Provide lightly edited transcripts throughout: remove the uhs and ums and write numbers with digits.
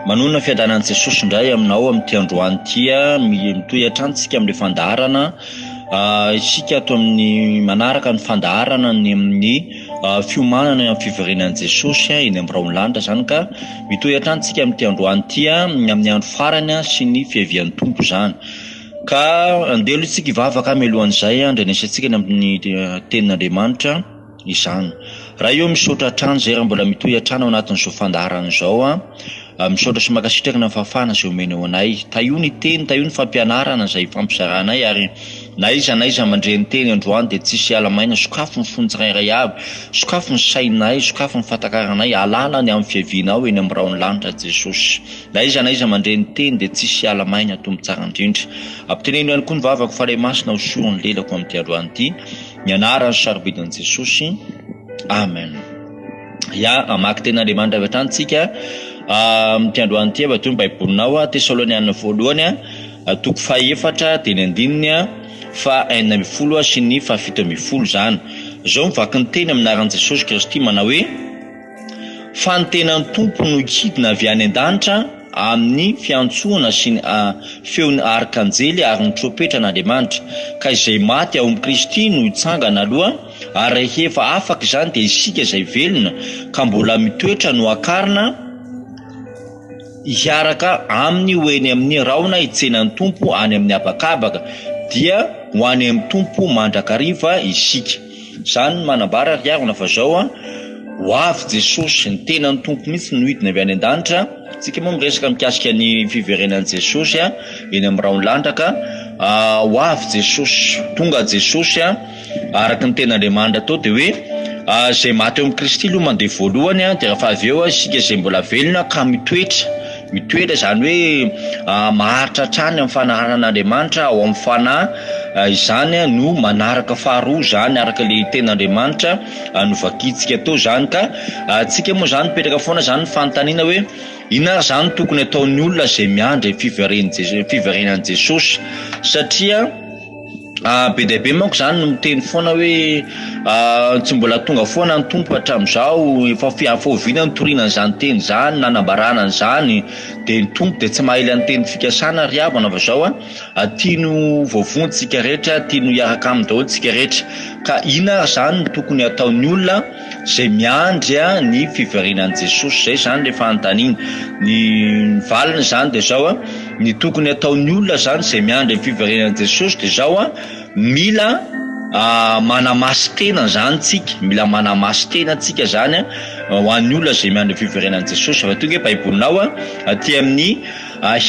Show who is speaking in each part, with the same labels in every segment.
Speaker 1: Manonona fiadanan'i Jesosy indray aminao amin'ity androany ity. Mitohy hatrany tsika amin'ilay fandaharana. Isika ato amin'ny manaraka ny fandaharana ny amin'ny fiomanana amin'ny fiverenan'i Jesosy eny amin'ny rahon'ny lanitra izany ka mitohy hatrany tsika amin'ity androany ity ny amin'ny andro farany sy ny fiavian'ny Tompo izany. Ka andeha aloha isika hivavaka mialohan'izay handrenesantsika ny amin'ny tenin'Andriamanitra. izany. Ray ô misaotra hatrany izay raha mbola mitohy hatrany ao anatin'izao fandaharana izao an. Misaotra sy mankasitraka ny fahafahana izay omenao anay. Tahio ny teny, tahio ny fampianarana izay ifampizaranay ary na aiza na aiza mandre ny teny androany dia tsisy hiala maina. Sokafy ny fon'ny tsirairay avy, sokafy ny sainay, sokafy ny fahatakaranay hahalala ny amin'ny fiavianao eny amin'ny rahon'ny lanitra Jesosy. Na aiza na aiza mandre ny teny dia tsisy hiala maina Tompo tsara indrindra. Ampiteneno ihany koa ny vavako Fanahy Masina ho soron'ny lelako amin'ity androany ity. Ny anaran'ny sarobidin'i Jesosy. Amen. Ya, hamaky tenin'Andriamanitra avy hatrany tsika amin'ity androany ity avy ato ny Baibolinao, Tesalonianina voalohany, toko fahefatra, dia ny andininy faha 16 sy ny faha 17 izany. Izao mivaky ny teny amin'ny anaran'i Jesosy Kristy manao hoe, Fa ny tenan'ny Tompo no hidina avy any an-danitra amin'ny fiantsoana sy ny feon'ny arkanjely ary ny trompetran'Andriamanitra, ka izay maty ao amin'i Kristy no hitsangana aloha, ary rehefa afaka izany dia isika izay velona ka mbola mitoetra no hakarina hiaraka aminy ho eny amin'ny rahona hitsena ny Tompo any amin'ny habakabaka, dia ho any amin'ny Tompo mandrakariva isika. Izany no manambara ry havana fa zao an, ho avy Jesosy, ny tenan'ny Tompo mihitsy no hidina avy any an-danitra, tsika moa miresaka mikasika ny fiverenan'i Jesosy an, eny amin'ny rahon'ny lanitra ka ho avy Jesosy, tonga Jesosy an, araka ny tenin'Andriamanitra tao dia hoe izay maty eo amin'i Kristy aloha mandeha voalohany an, dia rehefa avy eo isika izay mbola velona ka mitoetra, Mitoetra izany hoe maharitra hatrany amin'ny fanarahan'Andriamanitra ao amin'ny fanahy izany no manaraka faharoa izany araka ilay tenin'Andriamanitra novakintsika teo izany ka tsika moa izany mipetraka foana izany ny fanontaniana hoe inona ary izany tokony ataon'ny olona izay miandry fiverenan'i Jesosy satria Be dia be manko izany no miteny foana hoe tsy mbola tonga foana ny Tompo hatramin'izao, efa oviana nitoriana an'izany teny izany, nanambarana an'izany, dia ny Tompo dia tsy maha ela ny teny fikasana ry havana fa izao an, tiany ho voavonjy tsika rehetra, tiany ho hiaraka aminy daholo tsika rehetra. Ka inona ary izany no tokony hataon'ny olona izay miandry ny fiverenan'i Jesosy? Izay izany ilay fanontaniana. Ny valiny izany dia izao an. Ny tokony ataon'ny olona zany izay miandry ny fiverenan'i Jesosy dia zao an, mila manamasin-tena zany tsika, mila manamasin-tena tsika zany an, ho an'ny olona izay miandry ny fiverenan'i Jesosy. Fa tonga baibolinao an, aty amin'ny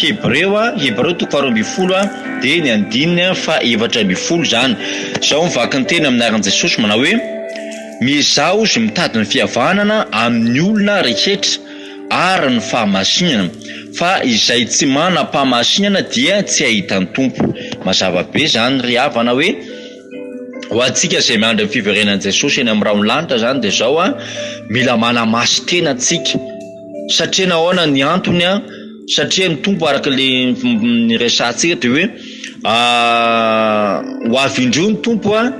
Speaker 1: Hebreo an, Hebreo toko faharoa ambin'ny folo an, dia ny andininy faha 14 zany. Zao mivaky ny teny amin'ny anaran'i Jesosy manao hoe, Miezaha hozy mitady ny fihavanana amin'ny olona rehetra, ary ny fahamasinana, fa izay tsy manam-pahamasinana dia tsy hahita ny Tompo. Mazava be izany ry havana hoe ho antsika izay miandry ny fiverenan'i Jesosy eny amin'ny rahon'ny lanitra izany dia izao an, mila manamasin-tena tsika. Satria nahoana ny antony an? Satria ny Tompo araka ilay niresahantsika dia hoe ho avy indroa ny Tompo an,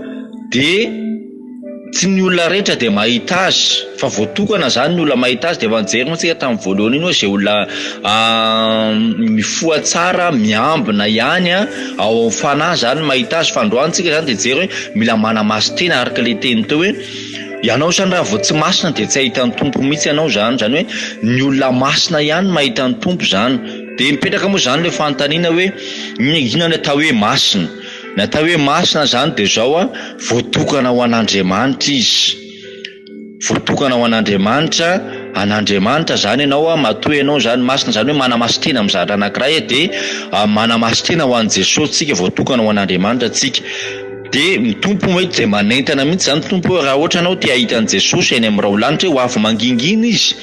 Speaker 1: dia Tsy ny olona rehetra dia mahita azy fa voatokana zany ny olona mahita azy dia efa nijery moa tsika tamin'ny voalohany iny hoe izay olona mifoha tsara miambina ihany ao amin'ny fanahy zany mahita azy fa androany tsika zany dia hijery hoe mila manamasin-tena araka ilay teny teo hoe ianao zany raha vao tsy masina dia tsy hahita ny Tompo mihitsy ianao zany, zany hoe ny olona masina ihany mahita ny Tompo zany dia mipetraka moa zany ilay fanontaniana hoe inona ny atao hoe masina? Ny atao hoe masina izany dia izao an, voatokana ho an'Andriamanitra izy. Voatokana ho an'Andriamanitra, an'Andriamanitra izany ianao an, matoa ianao izany masina, izany hoe manamasin-tena amin'ny zavatra anankiray dia manamasin-tena ho an'i Jesosy tsika, voatokana ho an'Andriamanitra tsika. Dia ny Tompo moa dia manentana mihitsy izany Tompo hoe raha ohatra ianao te hahita an'i Jesosy any amin'ny rahon-lanitra hoe ho avy mangingina izy,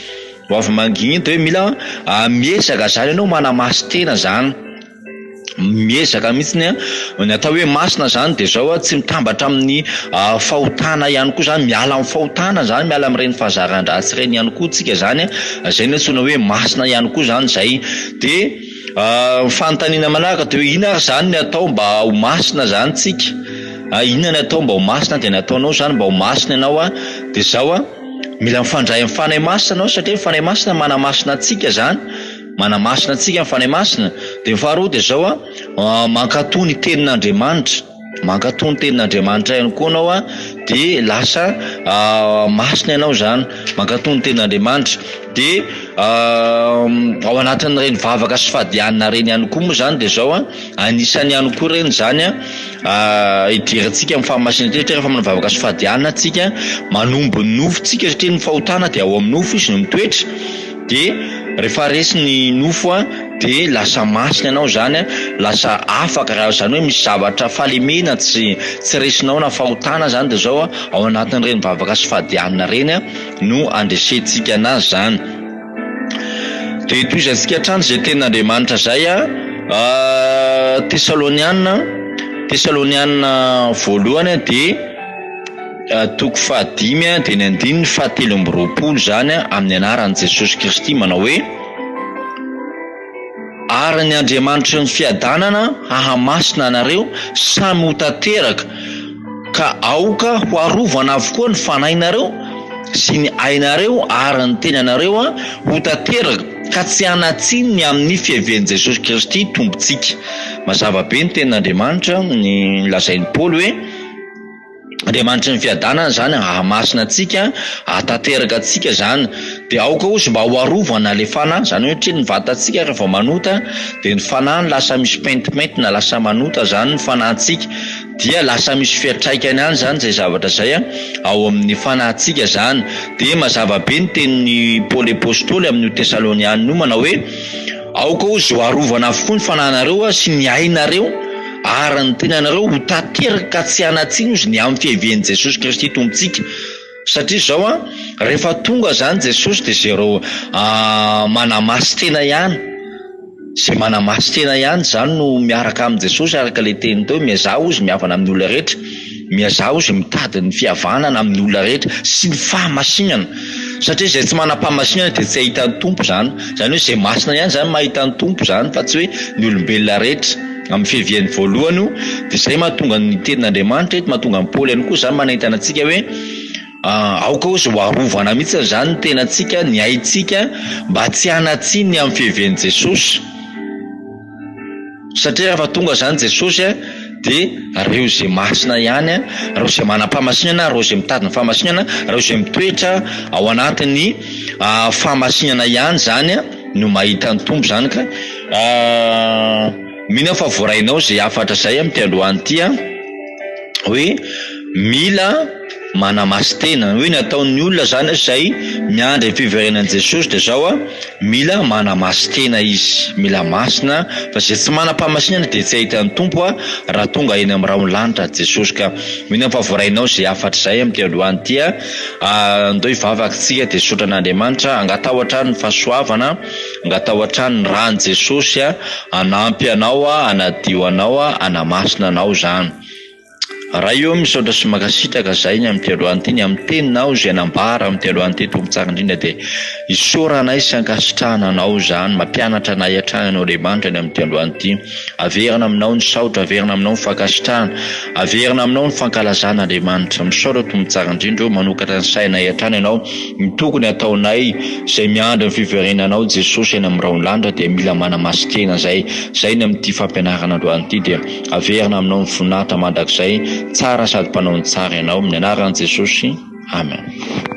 Speaker 1: ho avy mangingina dia hoe mila miezaka izany ianao manamasin-tena izany. Miezaka mihitsy an, ny atao hoe masina zany dia zao an, tsy mitambatra amin'ny fahotana ihany koa zany, miala amin'ny fahotana zany, miala amin'ireny fahazaran-dratsy ireny ihany koa tsika zany an, zay no antsoina hoe masina ihany koa zany zay. Dia ny fanontaniana manaraka dia hoe inona ary zany ny atao mba ho masina zany tsika? Inona ny atao mba ho masina? Dia ny ataonao zany mba ho masina ianao an, dia zao an. Mila mifandray amin'ny Fanahy Masina ianao satria ny Fanahy Masina manamasina antsika izany. Manamasina antsika ny Fanahy Masina. Dia ny faharoa dia izao an, mankatò ny tenin'Andriamanitra. Mankatò ny tenin'Andriamanitra ihany koa ianao an, dia lasa masina ianao izany. Mankatò ny tenin'Andriamanitra. Dia ao anatin'ireny vavaka sy fadianina ireny ihany koa moa izany dia izao an, anisany ihany koa ireny izany an, idirantsika amin'ny fahamasinana satria rehefa manao vavaka sy fadianina tsika, manombo ny nofontsika satria ny fahotana dia ao amin'ny nofo izy no mitoetra. Dia rehefa resy ny nofo an, dia lasa masina ianao izany an, lasa afaka, raha izany hoe misy zavatra fahalemena tsy tsy resinao na fahotana izany dia izao an, ao anatin'ireny vavaka sy fadianina ireny an no andresentsika anazy izany. Dia tohizantsika hatrany izay tenin'Andriamanitra izay an, Tesaloniana, Tesaloniana voalohany an dia. Toko fahadimy dia ny andininy fahatelo amby roapolo izany amin'ny anaran'i Jesosy Kristy manao hoe, Ary ny Andriamanitry ny fiadanana hahamasina anareo samy ho tanteraka, ka aoka ho arovana avokoa ny fanahinareo sy ny ainareo ary ny tenanareo ho tanteraka, ka tsy hanan-tsiny ny amin'ny fiavian'i Jesosy Kristy Tompontsika. Mazava be ny tenin'Andriamanitra, ny lazain'i Paoly hoe, Andriamanitry ny fiadanana izany hahamasina antsika, hahatanteraka antsika izany. Dia aoka ozy mba ho arovana ilay fanahy, izany hoe satria ny vatantsika rehefa vao manota dia ny fanahy no lasa misy pentimpentina, lasa manota izany ny fanahintsika. Dia lasa misy fiantraikany ihany izany izay zavatra izay ao amin'ny fanahintsika izany. Dia mazava be ny tenin'i Paoly Apostoly amin'io Tesalonianina io manao hoe, Aoka hozy ho arovana avokoa ny fanahinareo sy ny ainareo ary ny tenanareo ho tanteraka ka tsy hanan-tsiny hozy ny amin'ny fiavian'i Jesosy Kristy Tompontsika. Satria izao an, rehefa tonga izany Jesosy dia izay ireo manamasy-tena ihany, izay manamasy-tena ihany izany no miaraka amin'i Jesosy araka ilay teny teo, miazaha hozy mihavana amin'ny olona rehetra. Miazaha ozy mitady ny fihavanana amin'ny olona rehetra sy ny fahamasinana satria izay tsy manam-pahamasinana dia tsy hahita ny Tompo izany. Izany hoe izay masina ihany izany mahita ny Tompo izany fa tsy hoe ny olombelona rehetra. Amin'ny fiaviany voalohany io dia izay mahatonga ny tenin'Andriamanitra eto, mahatonga an'i Paoly ihany koa izany manentana antsika hoe aoka ozy ho arovana mihitsy izany ny tenantsika, ny aintsika mba tsy hanan-tsiny ny amin'ny fiavian'i Jesosy. Satria rehefa tonga izany Jesosy dia ireo izay masina ihany, ireo izay manam-pahamasinana, ireo izay mitady ny fahamasinana, ireo izay mitoetra ao anatin'ny fahamasinana ihany izany no mahita ny Tompo izany ka mino aho fa voarainao izay hafatra izay amin'ity androany ity hoe mila manamasin-tena, hoe ny ataon'ny olona izany izay miandry ny fiverenan'i Jesosy dia izao a, mila manamasin-tena izy, mila masina, fa izay tsy manam-pahamasinana dia tsy hahita ny Tompo a, raha tonga eny amin'ny rahon'ny lanitra Jesosy ka mino aho fa voarainao izay hafatra izay amin'ity androany ity a, andao hivavaka isika dia hisaotra an'Andriamanitra, angataho hatrany ny fahasoavana, angataho hatrany ny ràn'i Jesosy a, hanampy anao a, hanadio anao a, hanamasina anao izany. Ray ô, misaotra sy mankasitraka zahay ny amin'ity androany ity, ny amin'ny teninao izay nambara amin'ity androany ity Tompo tsara indrindra dia isaoranay sy ankasitrahana anao izany, mampianatra anay hatrany ianao Andriamanitra ny amin'ity androany ity. Averina aminao ny saotra, averina aminao ny fankasitrahana, averina aminao ny fankalazana Andriamanitra. Misaotra Tompo tsara indrindra ô, manokatra ny sainay hatrany ianao, ny tokony hataonay izay miandry ny fiverenanao Jesosy any amin'ny rahon'ny lanitra dia mila manamasin-tena izay, izay ny amin'ity fampianarana androany ity dia. Averina aminao ny voninahitra mandrakizay, tsara sady mpanao ny tsara ianao, amin'ny anaran'i Jesosy, amen.